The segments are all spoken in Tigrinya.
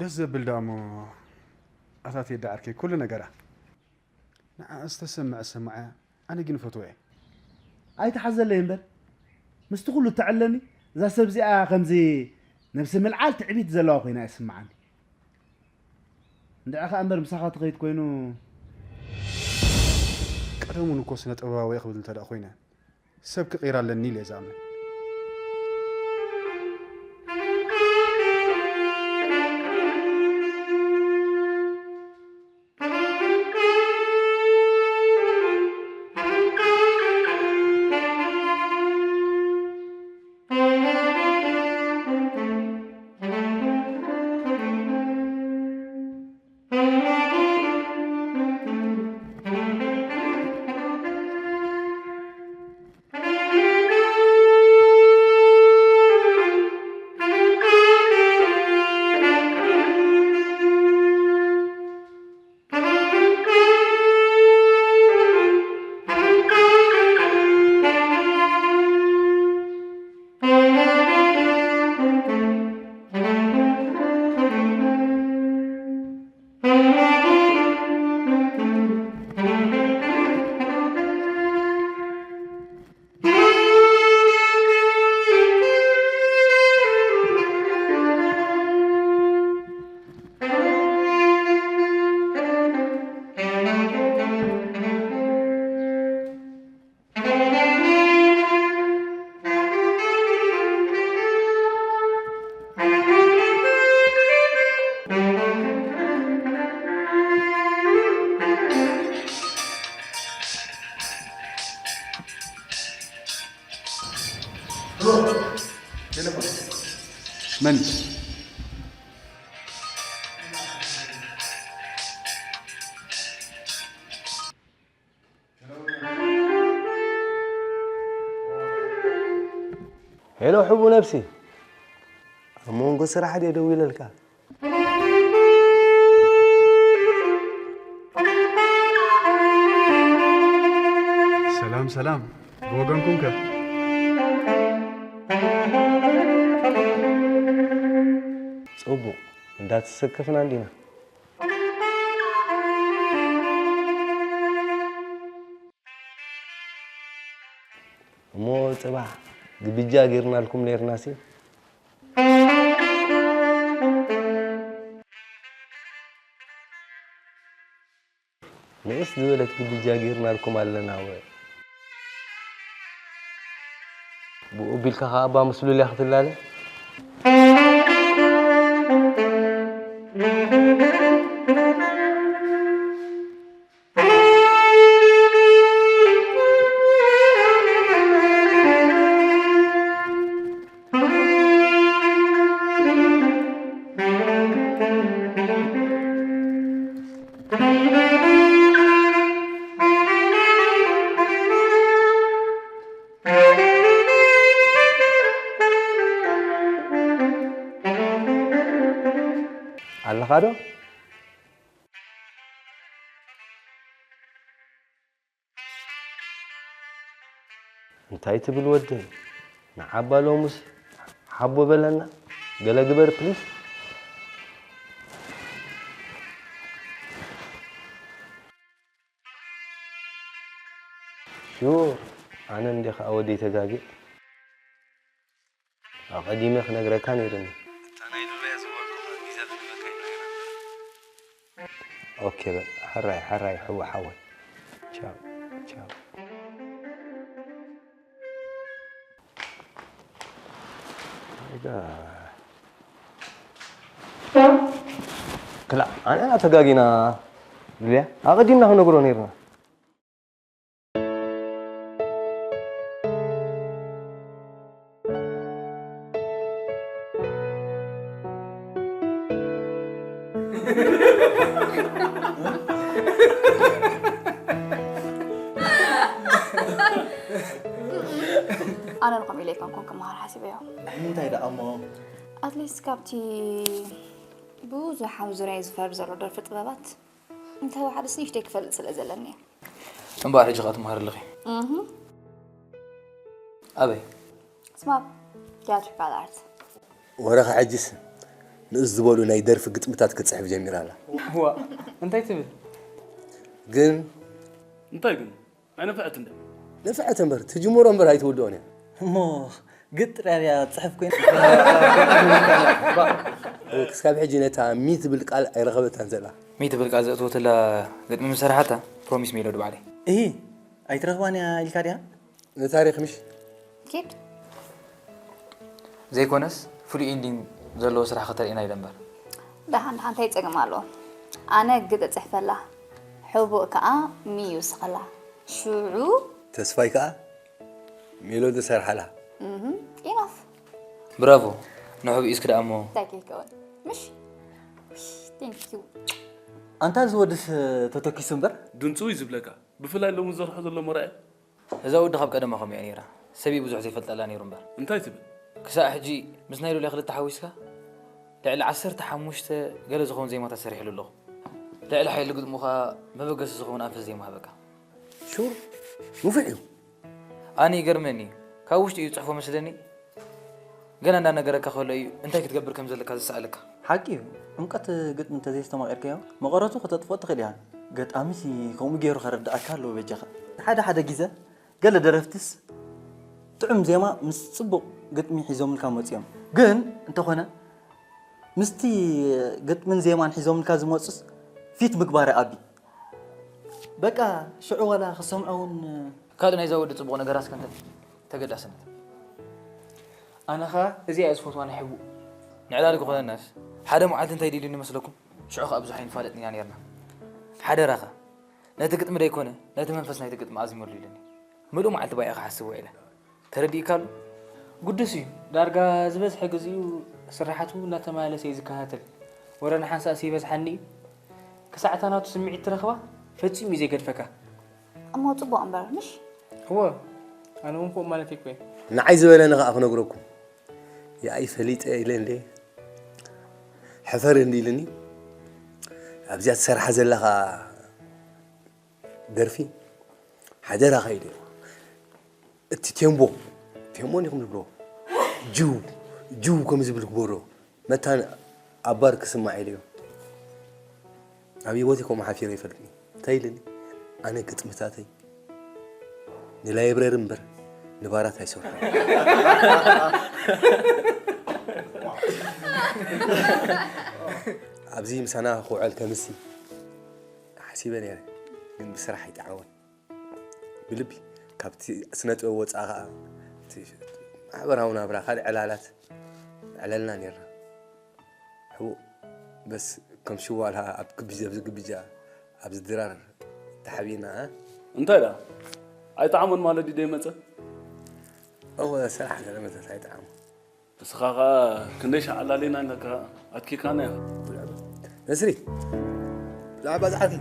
ደስ ዘብል ደኣ እሞ ኣታ ቴዲ ዓርከይ ኩሉ ነገራ ንዓ ዝተሰምዐ ሰማዓያ ኣነ ግን ፈትወ እየ። ኣይትሓዘለይ እምበር ምስቲ ኩሉ እተዕለኒ እዛ ሰብ እዚኣ ከምዚ ነብሲ ምልዓል ትዕቢት ዘለዋ ኮይና እያ ትስምዓኒ። እንድዒ ኸኣ እምበር ምሳኻ ትኸይድ ኮይኑ ቀደሙን እኮ ስነ ጥበባዊ እየ ክብል እንተ ደኣ ኮይነ ሰብ ክቕይር ኣለኒ ኢለ እየ ዝኣምን። መን? ሄሎ ሕቡ ነብሲ፣ ኣብ መንጎ ስራሕ ድየ ደዊለልካ? ሰላም ሰላም፣ ብወገንኩም ከ? ጽቡቕ፣ እንዳተሰከፍና እንዲና። እሞ ጽባሕ ግብጃ ጌርናልኩም ኔርናሲ። ንእስ ዝበለት ግብጃ ጌርናልኩም ኣለና ወ። ብኡ ቢልካ ከኣ ኣባ ምስሉል እያ ክትላለ። ኣለኻ ዶ? እንታይ ትብል ወደይ? ንዓባ ሎሙስ ሓቦ በለና። ገለ ግበር ፕሊስ። ሹር፣ ኣነ እንዴ ኸኣ ወደይ ተጋግየ። ኣቐዲመ ክነግረካ ነይሩኒ። እታ ናይ ዱባይ ዝበልኩኻ ቪዛ ክትበካ ይነግረካ። ኦኬ በል፣ ሕራይ፣ ሕራይ፣ ሕቡእ ሓወይ። ቻው፣ ቻው። ክላ፣ ኣነ ተጋጊና፣ ሉልያ፣ ኣቐዲምና ክነግሮ ነይርና። ኣነ ንኸምኡ ኢለ ኣይኮንኩን ክመሃር ሓሲበዮ። እንታይ ደኣ እሞ? ኣትሊስት ካብቲ ብዙሕ ኣብ ዙርያይ ዝፈር ዘሎ ደርፊ ጥበባት እንተወሓደስ ንእሽተይ ክፈልጥ ስለ ዘለኒ እየ። እምበኣር ሕጂ ኸኣ ትመሃሪ ኣለኺ? እህ። ኣበይ? ስማፕ፣ ቲያትሪካል ኣርት። ወረኻ ሕጅስ ንእስ ዝበሉ ናይ ደርፊ ግጥምታት ክትጽሕፍ ጀሚራ ኣላ። ዋ እንታይ ትብል? ግን እንታይ ግን ናይ ንፍዐት እንደ ንፍዐት እምበር ትጅምሮ እምበር ኣይትውድኦን እያ። እሞ ግጥር እያ ጽሕፍ ኮይና ክስካብ ሕጂ ነታ ሚ ትብል ቃል ኣይረኸበታን ዘላ። ሚ ትብል ቃል ዘእትወትላ ግጥሚ ምስ ሰራሓታ ፕሮሚስ ሜሎዲ ባዕለይ። እሂ ኣይትረኽባን እያ ኢልካ ድያ? ንታሪኽ ምሽ ኪድ ዘይኮነስ ፍሉይ ኢንዲንግ ዘለዎ ስራሕ ከተርእየና ኢለ እምበር። ደሓን ደሓን እንታይ ጸገም ኣለዎ? ኣነ ግጥም ጽሕፈላ፣ ሕቡእ ከኣ ሚ ይውስኸላ። ሽዑ ተስፋይ ከኣ ሜሎዲ ሰርሓላ። ኢናፍ ብራቮ ንሕቡእ እስኪ ደኣ እሞ። እንታይ ከይከውን ምሽ ቴንክ ዩ ኣንታ እዚ ወድስ ተተኪሱ እምበር ድምፁ እዩ ዝብለካ ብፍላይ ሎሚ ዝሰርሖ ዘሎ መርኣያ እዛ ወዲ ካብ ቀደማ ከምኡ እያ ነይራ። ሰብ እዩ ብዙሕ ዘይፈልጠላ ነይሩ እምበር። እንታይ ትብል ክሳዕ ሕጂ ምስ ናይ ሉልያ ክልተ ሓዊስካ ልዕሊ ዓሰርተ ሓሙሽተ ገለ ዝኾኑ ዜማታት ሰሪሕሉ ኣለኹ። ልዕሊ ሓይሊ ግጥሙ ኸኣ መበገሲ ዝኸውን ኣንፈት ዜማ ሃበካ። ሹር ንፉዕ እዩ። ኣነ ይገርመኒ እዩ። ካብ ውሽጢ እዩ ዝጽሕፎ መስለኒ። ገና እንዳነገረካ ከሎ እዩ እንታይ ክትገብር ከም ዘለካ ዝሰኣለካ። ሓቂ እዩ። ዕምቀት ግጥሚ እንተዘይስተማቒርካዮ መቐረቱ ከተጥፍኦ ትኽእል ኢኻ። ገጣሚሲ ከምኡ ገይሩ ከረድኣካ ኣለዎ በጃኻ። ሓደ ሓደ ግዘ ገለ ደረፍትስ ጥዑም ዜማ ምስ ጽቡቕ ግጥሚ ሒዞምልካ መጺኦም። ግን እንተኾነ ምስቲ ግጥምን ዜማን ሒዞምልካ ዝመጹስ ፊት ምግባር ይኣቢ። በቃ ሽዑ ዋላ ክሰምዖ እውን ካልእ ናይዛ ወዲ ጽቡቕ ነገራ እስከ እንታይ ተገዳስነት። ኣነ ኸኣ እዚኣ እየ ዝፈትዋ ናይ ሕቡእ። ንዕላል ክኾነናስ ሓደ መዓልቲ እንታይ ድልዩኒ መስለኩም? ሽዑ ኸኣ ብዙሕ ኣይንፋለጥን ኢና ነርና። ሓደራኻ ነቲ ግጥሚ ደይኮነ ነቲ መንፈስ ናይቲ ግጥሚ ኣዚመሉ ኢሉኒ። ምሉእ መዓልቲ ባይኣ ክሓስብ ውዒለ። ተረዲእካ ኣሎ? ግዱስ እዩ። ዳርጋ ዝበዝሐ ግዚኡ ስርሓቱ እናተመላለሰ እዩ ዝከታተል። ወረ ንሓንሳእሲ ይበዝሓኒ እዩ። ክሳዕ እታ ናቱ ስምዒት ትረኽባ ፈጺሙ እዩ ዘይገድፈካ። እሞ ጽቡቕ እምበር ምሽ እወ ኣነ እውን ከምኡ ማለት እኮ እዩ። ንዓይ ዝበለኒ ኸኣ ክነግረኩም። ያኣይ ፈሊጠ ኢለ እንደ ሕፈር እንዲ ኢልኒ ኣብዚኣ ትሰርሓ ዘለኻ ደርፊ ሓደራኻ ኢለ እቲ ቴምቦ ቴምቦ እንዲኹም ዝብሎ ጅው ጅው ከም ዝብል ግበሮ መታን ኣብ ባር ክስማዕ ኢለዮ። ኣብ ህይወተይ ከምኡ ሓፊረ ይፈልጥኒ። እንታይ ኢልኒ? ኣነ ግጥምታተይ ንላይብረሪ እምበር ንባራት ኣይሰርሖ። ኣብዚ ምሳና ክውዕል ከምሲ ሓሲበ ነይረ፣ ግን ብስራሕ ኣይጠዓወን። ብልቢ ካብቲ ስነ ጥበብ ወፃእ ከዓ እቲ ማሕበራዊ ናብራ ካልእ ዕላላት ዕለልና ነይርና። ሕቡእ በስ ከም ሽዋላ ኣብ ግብጃ ኣብዚ ግብጃ ኣብዚ ድራር ተሓቢእና እ? እንታይ ደኣ ኣይጠዓሞን ማለት ድዩ ደይመፀ እወ ስራሕ ገለመተት ኣይጠዓሙ ንስኻ ከዓ ክንደይ ሻዕ ኣላሊና ኢልካ ኣትኪካና ኢኻ ነስሪ ብዛዕባ ዝሓፊ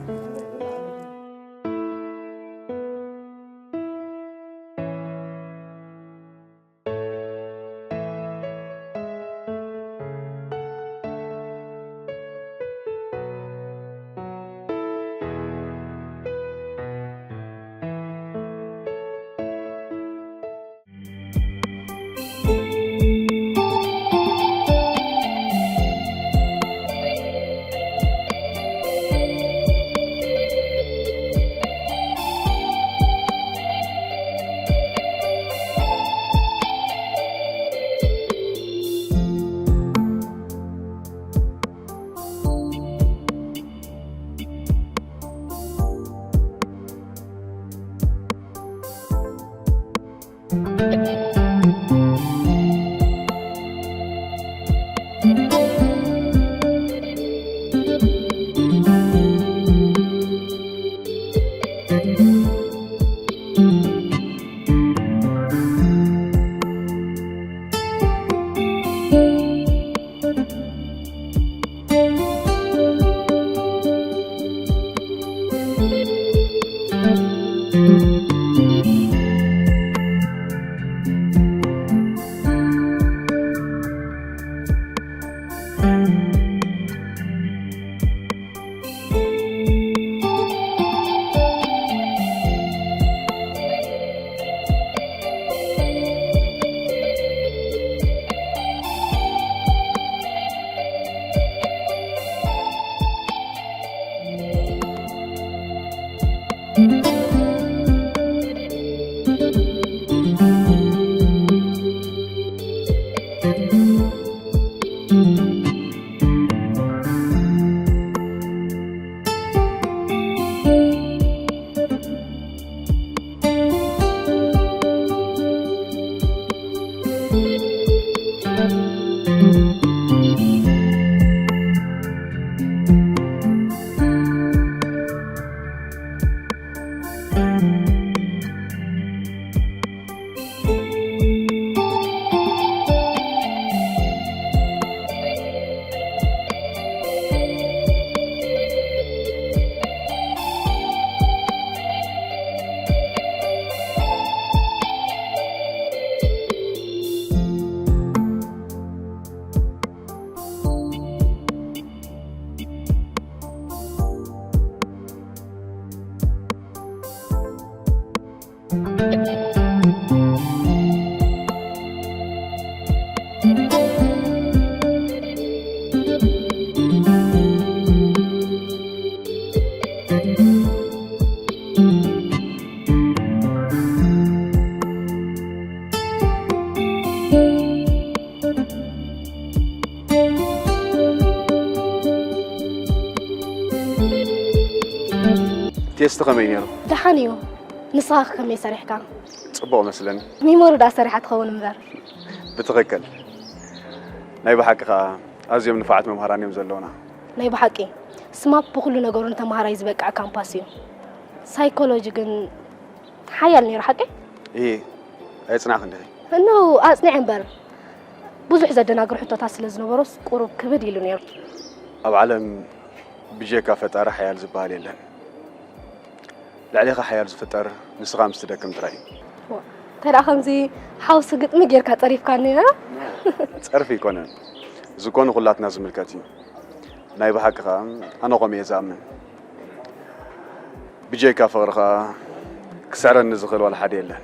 ቴስት ከመይ ነይሩ? ደሓን እዩ። ንስኻ ከመይ ሰሪሕካ? ጽቡቕ መስለኒ። ሚሞሪ ደኣ ሰሪሓ ትኸውን እምበር። ብትኽክል። ናይ ብሓቂ ኸኣ ኣዝዮም ንፉዓት መምሃራን እዮም ዘለውና። ናይ ብሓቂ ስማፕ ብኹሉ ነገሩ ንተምሃራይ ዝበቅዕ ካምፓስ እዩ። ሳይኮሎጂ ግን ሓያል ነይሩ ሓቂ? እየ፣ ኣየጽናዕክን ዲኺ? እነሆ ኣጽኒዐ እምበር ብዙሕ ዘደናግር ሕቶታት ስለ ዝነበሮስ ቁሩብ ክብድ ኢሉ ነይሩ። ኣብ ዓለም ብጀካ ፈጣሪ ሓያል ዝበሃል የለን። ልዕሌኻ ሓያል ዝፍጠር ንስኻ ምስ ትደክም ጥራይ እዩ። ዋ፣ እንታይ ደኣ ከምዚ ሓውሲ ግጥሚ ጌርካ ጸሪፍካኒ፣ እ? ጸርፊ ኣይኮነን። እዚ እኮ ንኹላትና ዝምልከት እዩ። ናይ ብሓቂ ኸኣ ኣነ ከምኡ እየ ዝኣምን። ብጀካ ፍቕሪ ኸኣ ክስዕረኒ ዝኽእል ዋላ ሓደ የለን።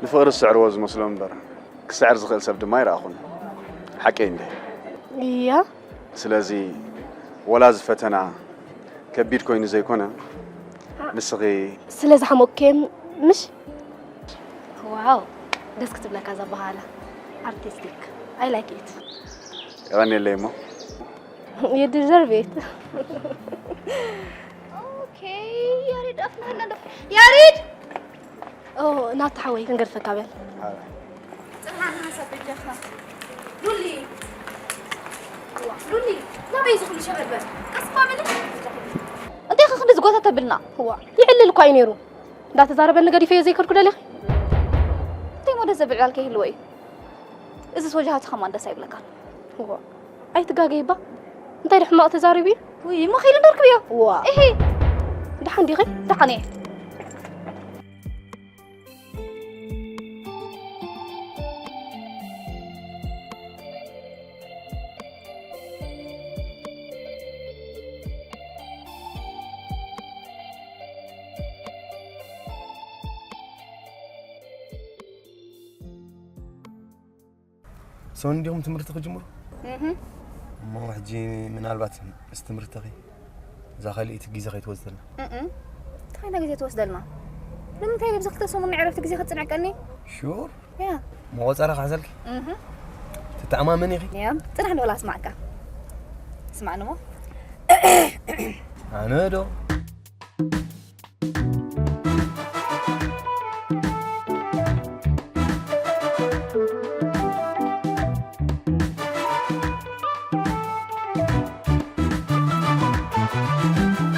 ንፍቕሪ ዝስዕርዎ ዝመስሎ እምበር ክስዕር ዝኽእል ሰብ ድማ ኣይረኣኹን። ሓቀይ እንደ እያ። ስለዚ ወላ እዚ ፈተና ከቢድ ኮይኑ ዘይኮነ ንስኺ ስለ ዝሓመቅኩ ምሽ? ዋው፣ ደስ ክትብለካ ዘበሃላ። ኣርቲስቲክ። I like it። የቐንየለይ እሞ። You deserve it። ኦኬ፣ ያሬድ ኣፍናሃልና እንዶ። ያሬድ! ኦ፣ ናታ ሓወይ፣ ክንገድፈካ በል። ጽንሓና ሓንሳብ በጃኻ። ሉሊ! ሉሊ! ናበይ እዚ ኩሉ ሸበድበድ? ቀስ እባ በሊ። እንታይ ኢኻ ክንድዚ ጎታ ተብልና? እዋ፣ ይዕልል እኳ እዩ ነይሩ። እንዳተዛረበኒ ገዲፈዮ ዘይከድኩ ደሊኺ? እንታይ ሞ ደስ ዘብል ዕላል ከይህልዎ እዩ? እዝስ ወጃሃቱ ከማን ደስ ኣይብለካን። እዋ፣ ኣይትጋገይባ። እንታይ ዶ ሕማቕ ተዛሪቡ እዩ? ውይ፣ እሞ ኸይዱ ደርክብዮ። እዋ። እሂ። ደሓን ዲኺ? ደሓን እየ። ሰሙን ዲኹም ትምህርቲ ክጅምሩ? እህ። እሞ ሕጂ ምናልባት ምስ ትምህርትኺ እዛ ካልኣይቲ ግዜ ከይትወስደልና? እም። እንታይ ግዜ ትወስደልና? ንምንታይ ኣብዚ ክልተ ሰሙን ናይ ዕረፍቲ ግዜ ክትጽንዕቀኒ? ሹር? ያ። መቆጸራ ክሕዘልኪ? እህ። ትተኣማመኒ ኢኺ? ያ። ጽናሕ ንበላ ኣስማዕካ። ስማዕኒ እሞ። ኣነ ዶ?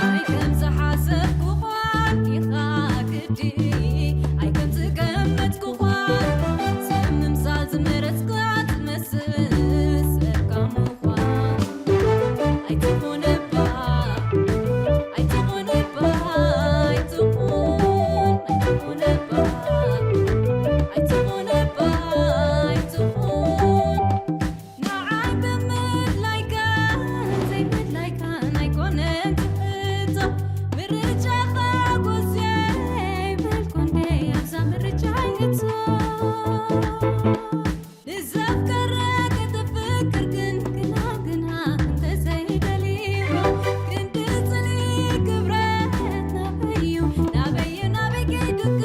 ኣይ ከም ዝሓሰብኩ ኳን ኢኻ ግዲ፣ ኣይ ከም ዝገመትኩ ኳን፣ ሰብ ምምሳል ዝመረጽካ ትመስል፣ ሰብካ ምዃን። ኣይትኹን እባ፣ ኣይትኹን እባ፣ ኣይትኹን፣ ኣይትኹን እባ፣ ኣይትኹን እባ፣ ኣይትኹን። ንዓይ ብምድላይካን ዘይምድላይካን ኣይኮነን ትሕቶ፣ ምርጫኻ ጎስየ ይበልኩ እንዴ ኣብዛ ምርጫይ ሕቶ። ንዘፍቀረ ከተፍቅር ግን ግና ግና እንተዘይደልዎ ክንዲ ጽልኢ ክብረት ናበዩ ናበዩ ናበይ ከይዱካ?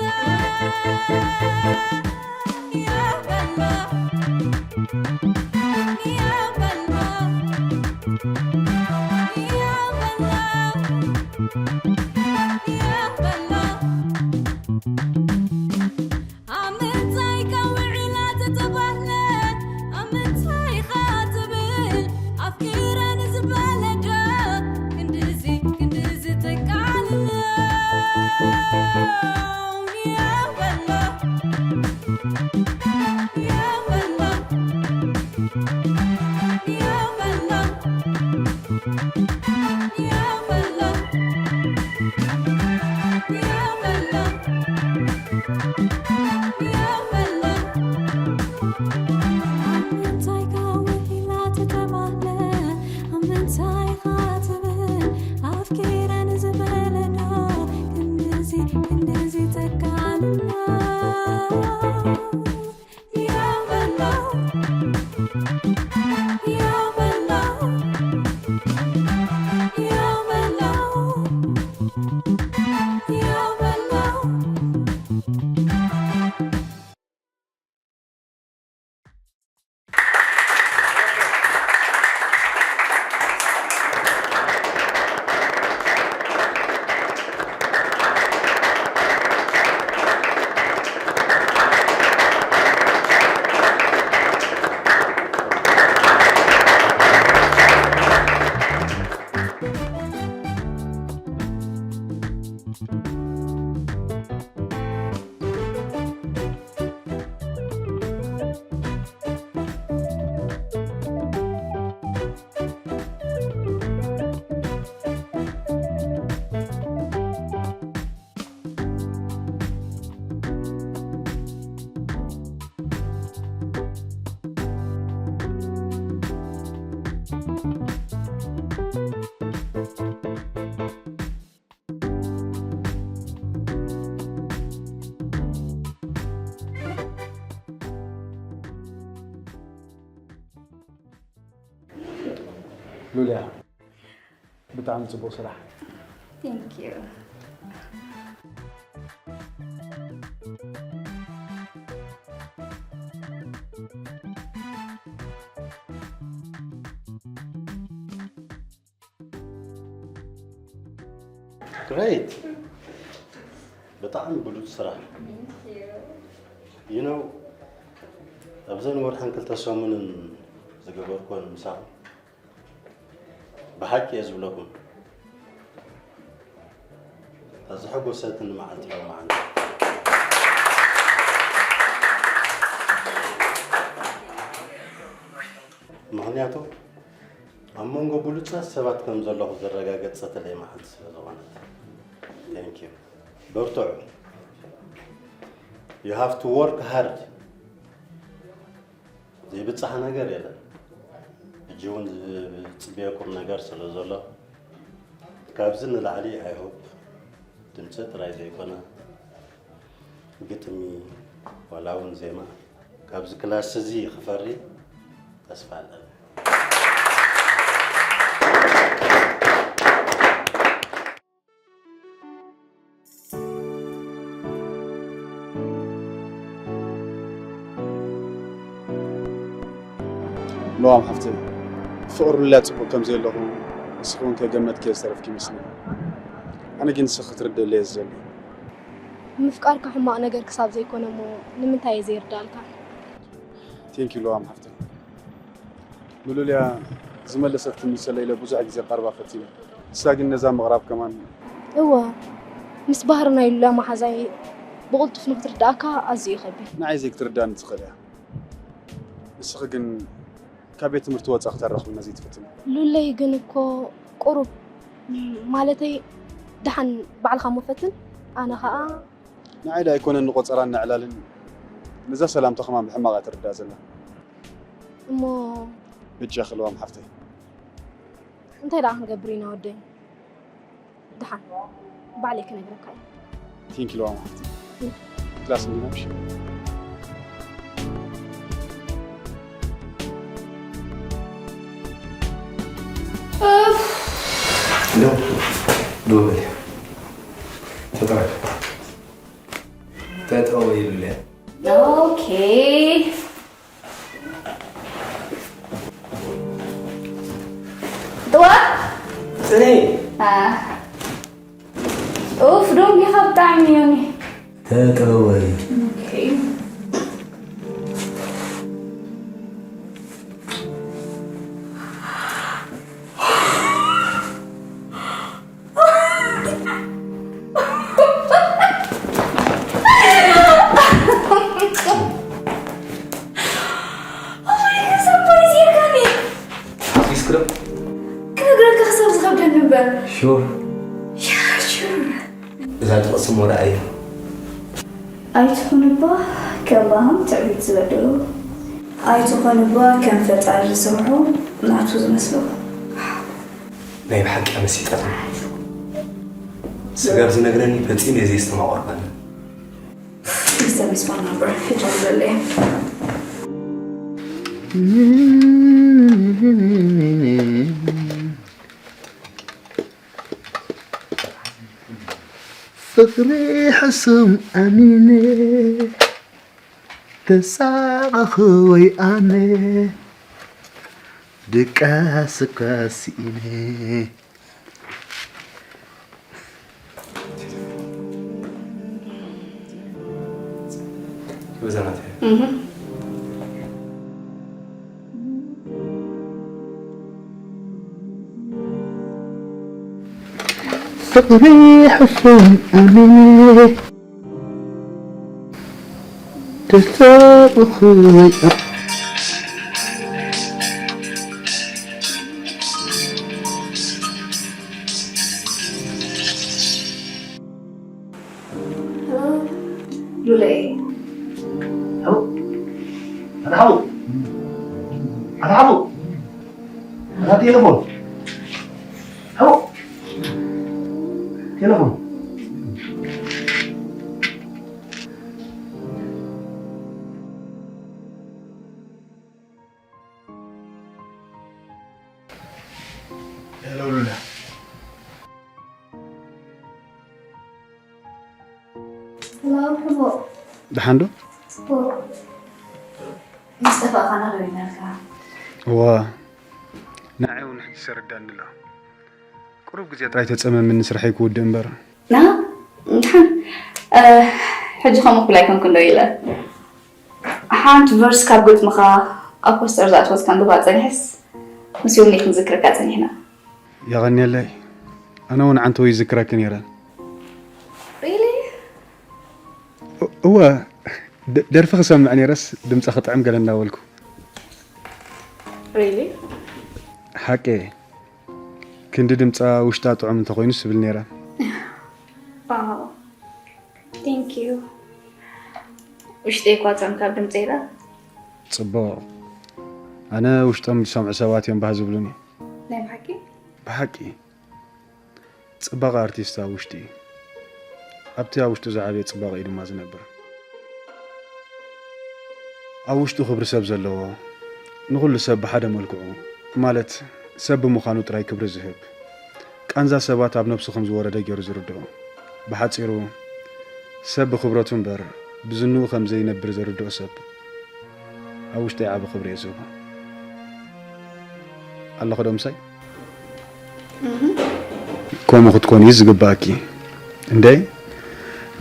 ኣፍቂረን ዝበለ ዶ ክንድዚ ክንድዚ ሉልያ፣ ብጣዕሚ ጽቡቕ ስራሕ። Thank you። Great. ብጣዕሚ ብሉጽ ስራሕ። You know፣ ኣብዘን ወርሕን ክልተ ሰሙንን ዝገበርኩወን ምሳኹም ብሓቂ እየ ዝብለኩም፣ እታ ዘሐጎሰትኒ መዓልቲ ኢኹም ዓንዲ። ምኽንያቱ ኣብ መንጎ ብሉጻት ሰባት ከም ዘለኹ ዘረጋገጸትለይ መዓልቲ ስለ ዝኾነት። Thank you። በርትዑ። You have to work hard። ዘይብጻሕ ነገር የለን። ሕጂ እውን ዝጽበየኩም ነገር ስለ ዘሎ፣ ካብዚ ንላዕሊ I hope ድምጺ ጥራይ ዘይኮነ፣ ግጥሚ ዋላ እውን ዜማ ካብዚ ክላስ እዚ ክፈሪ ተስፋ ኣለኒ። ኖዋም ሓፍተይ፣ ፍቕሪ ሉልያ ጽቡቕ ከም ዘየለኹ ንስኺ እውን ከይገመትክዮ ዝተረፍኪ ይመስለኒ። ኣነ ግን ንስኺ ክትርድእለይ እየ ዝደሊ። ምፍቃርካ ሕማቕ ነገር ክሳብ ዘይኮነ እሞ ንምንታይ እየ ዘይርዳእልካ? Thank you ሎዋም ሓፍተይ። ንሉልያ ዝመለሰትኒ ሰለ ኢለ ብዙሕ ግዜ ክቐርባ ፈቲነ። ንሳ ግን ነዛ ምቕራብ ከማን እወ፣ ምስ ባህሪ ናይ ሉልያ መሓዛይ ብቕልጡፍ ንክትርድኣካ ኣዝዩ እዩ ከቢድ። ንዓይ ዘይክትርዳእኒ ትኽእል እያ። ንስኺ ግን ካብ ቤት ትምህርቲ ወጻኢ ክተራኽብና ዘይትፈትኒ? ሉለይ ግን እኮ ቁሩብ ማለተይ ደሓን ባዕልኻ እሞ ፈትን ኣነ ኸኣ ንዓይ ዶ ኣይኮነን ንቆጸራን ንዕላልን ነዛ ሰላምታ ከማን ብሕማቕ እያ ትርዳእ ዘላ። እሞ በጃኺ ሎዋም ሓፍተይ። እንታይ ደኣ ክንገብር ኢና ወደይ? ደሓን ባዕለይ ክነግረካ እየ። Thank you ሎዋም ሓፍተይ። ክላስ እንዲና ምሽ ዶ ዶ በል ተጠረፍ ተጠወ ይሉልያ ኦኬ ጥዋ ጽነይ ኡፍ ዶም ዲኻ ብጣዕሚ እዮም ተጠወይ ክነግረካ ክሳብ ዝኸብደኒ እምበር ሹር ያ ሹር እዛ ትቕስሞ ደኣ እያ ኣይትኹን እባ ከም ባሃም ትዕቢት ዝበደሎ ኣይትኾን እባ ከም ፈጣሪ ዝስርሖ ናቱ ዝመስሎ ናይ ብሓቂ መሲጠት ስጋብ ዝነግረኒ ፈፂመ እየ ዘየስተማቐርካኒ Mister Miss Van Number, Hijab Lily. ፍቕሪ ሕሱም ኣሚነ ተሳቐኹ ወይ ኣነ ድቃስ እኳ ስኢነ በዛናት ፍቕሪ ሕሱም ኣሚነ ተሳቐኹ ወይ ሉለይ ሓው ኣታ ሓው ኣታ ሓው ኣታ ቴሌፎን ሓው ቴሌፎን ሄሎ ሉላ። ሄሎ ሕቦ። ደሓን ዶ? ጽቡቕ። ምስ ጠፋእካ ናበይ ኢልካ? እዋ፣ ንዓይ እውን ሕጂ ሰረዳኒ ኣሎ። ቁሩብ ግዜ ጥራይ ተጸመምኒ፣ ስርሐይ ክውድእ እምበር። ና እንድሓን፣ እ፣ ሕጂ ከምኡ ክብል ኣይኮንኩን ዶ ኢለ። ሓንቲ ቨርስ ካብ ግጥምኻ ኣብ ፖስተር ዝኣተወት ከንብባ ጸኒሐስ፣ ምስ ዮኒ ክንዝክረካ ጸኒሕና። የቐንየለይ። ኣነ እውን ዓንተው ይዝክረኪ ነይረ። ሪሊ? እ-፣ እወ፣ ደ-፣ ደርፊ ክሰምዕ ነይረስ ድምጻ ክጥዕም ገለ እናበልኩ። ሪሊ? ሓቂ፣ ክንዲ ድምጻ ውሽጣ ጥዑም እንተኾይኑስ እብል ነይረ። ዋው፣ ቴንክ ዩ። ውሽጠይ እኳ ጥዑም ካብ ድምጸይ ኢላ። ጽቡቕ። ኣነ ውሽጦም ዝሰምዑ ሰባት እዮም ባህ ዝብሉኒ። ናይ ብሓቂ? ብሓቂ። ጽባቐ ኣርቲስት ኣብ ውሽጢ እዩ። ኣብቲ ኣብ ውሽጡ ዝዓበየ ጽባቐ እዩ ድማ ዝነብር። ኣብ ውሽጡ ክብሪ ሰብ ዘለዎ፣ ንኹሉ ሰብ ብሓደ መልክዑ፣ ማለት ሰብ ብምዃኑ ጥራይ ክብሪ ዝህብ፣ ቃንዛ ሰባት ኣብ ነብሱ ከም ዝወረደ ገይሩ ዝርድኦ። ብሓጺሩ፣ ሰብ ብኽብረቱ እምበር ብዝንኡ ከም ዘይነብር ዝርድኦ ሰብ ኣብ ውሽጠይ ዓቢ ክብሪ እየ ዝህቦ። ኣለኹ ዶ ምሳይ? ከምኡ ክትኮኒ እዩ ዝግባኣኪ። እንደ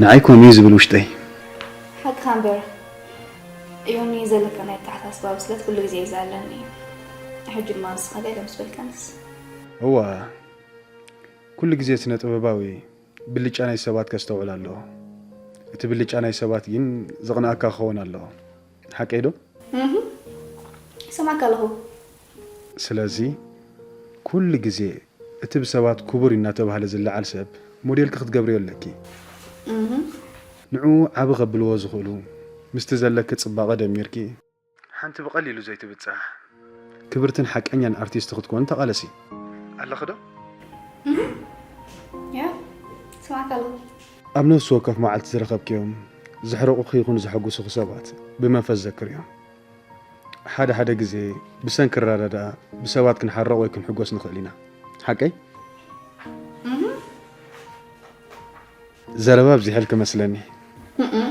ንዓይ ከምኡ እዩ ዝብል ውሽጠይ። ሓቅኻ እምበር፣ ዮኒ፣ ዘለካ ናይ ኣተሓሳስባ ብስለት ኩሉ ግዜ ይዝኣለኒ እዩ። ሕጂ ድማ ንስኻ ገለ ምስ በልካንስ? እዋ፣ ኩሉ ግዜ ስነ ጥበባዊ ብልጫ ናይ ሰባት ከስተውዕል ኣለዎ። እቲ ብልጫ ናይ ሰባት ግን ዘቕንኣካ ክኸውን ኣለዎ። ሓቀይ ዶ? እህ፣ ይሰማዕካ ኣለኹ። ስለዚ ኩሉ ግዜ እቲ ብሰባት ክቡር እዩ እናተባህለ ዝለዓል ሰብ ሞዴልኪ ክትገብርዮ ኣለኪ። እህ። ንዕኡ ዓቢ ከብልዎ ዝኽእሉ ምስቲ ዘለኪ ጽባቐ ደሚርኪ ሓንቲ ብቐሊሉ ዘይትብጻሕ ክብርትን ሓቀኛን ኣርቲስት ክትኮኒ ተቓለሲ። ኣለኺ ዶ? እህ። ያ፣ ይሰማዕካ ኣለኹ። ኣብ ነፍሲ ወከፍ መዓልቲ ዝረኸብክዮም ዘሕርቑኺ ይኹኑ ዘሐጉሱኺ ሰባት ብመንፈስ ዘክርዮም። ሓደ ሓደ ግዜ ብሰንኪ ረዳድኣ ብሰባት ክንሓርቕ ወይ ክንሕጎስ ንኽእል ኢና። ሓቀይ? እህ። ዘረባ ኣብዚሐልኪ መስለኒ። እም።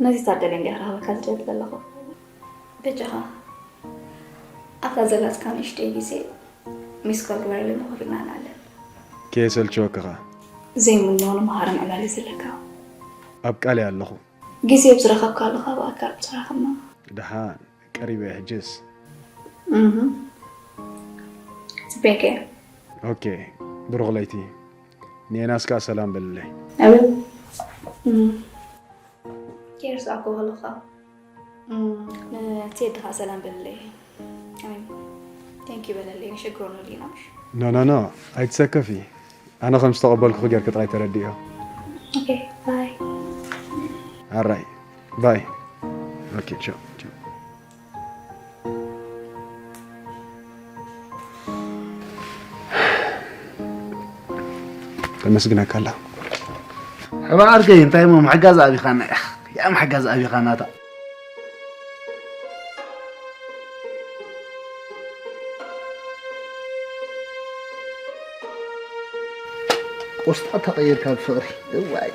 ነዚ ታደለ እንዲያ ክረኽበካ ዝደሊ ዘለኹ። በጃኻ ኣብታ ዘላትካ ንእሽተይ ግዜ ሚስ ኮል ግበረለይ፣ ምኹርና ንኣለን። ከየሰልችወኪ ኸኣ። ዘይምኖ ንመሃርን ዕላል እዩ ዘለካ። ኣብ ቃል እየ ኣለኹ። ግዜ ኣብ ዝረኸብካሉ ካብ ኣካል ምስ ረኸብና። ደሓን፣ ቀሪበ እየ ሕጅስ። እህ። ጽበየከ። ኦኬ፣ ብሩኽ ለይቲ። ንኤናስ ከኣ ሰላም በልለይ። ኣቤት። እም። ከይረሳዕኩ ከለኹ ከኣ፣ እም፣ ንቴዲ ከኣ ሰላም በልለይ። ኣሜን። ቴንክ ዩ በለለይ፣ ንሸግሮ ንህሉ ኢና ምሽ? ኖ፣ ኖ፣ ኖ፣ ኣይትሰከፊ። ኣነ ከም ዝተቐበልኩኺ ጌርኪ ጥራይ ተረድእዮ። ኦኬ፣ ባይ። ኣራይ፣ ባይ። ኦኬ፣ ቻው፣ ቻው። ተመስግነካ ኣላ። ሕባ ዓርከይ፣ እንታይ እሞ ምሕጋዝ ኣቢኻና ኢኻ? ያ ምሕጋዝ ኣቢኻና እታ። ቆስጣ ተቐይርካ ብፍቕሪ። እዋይ።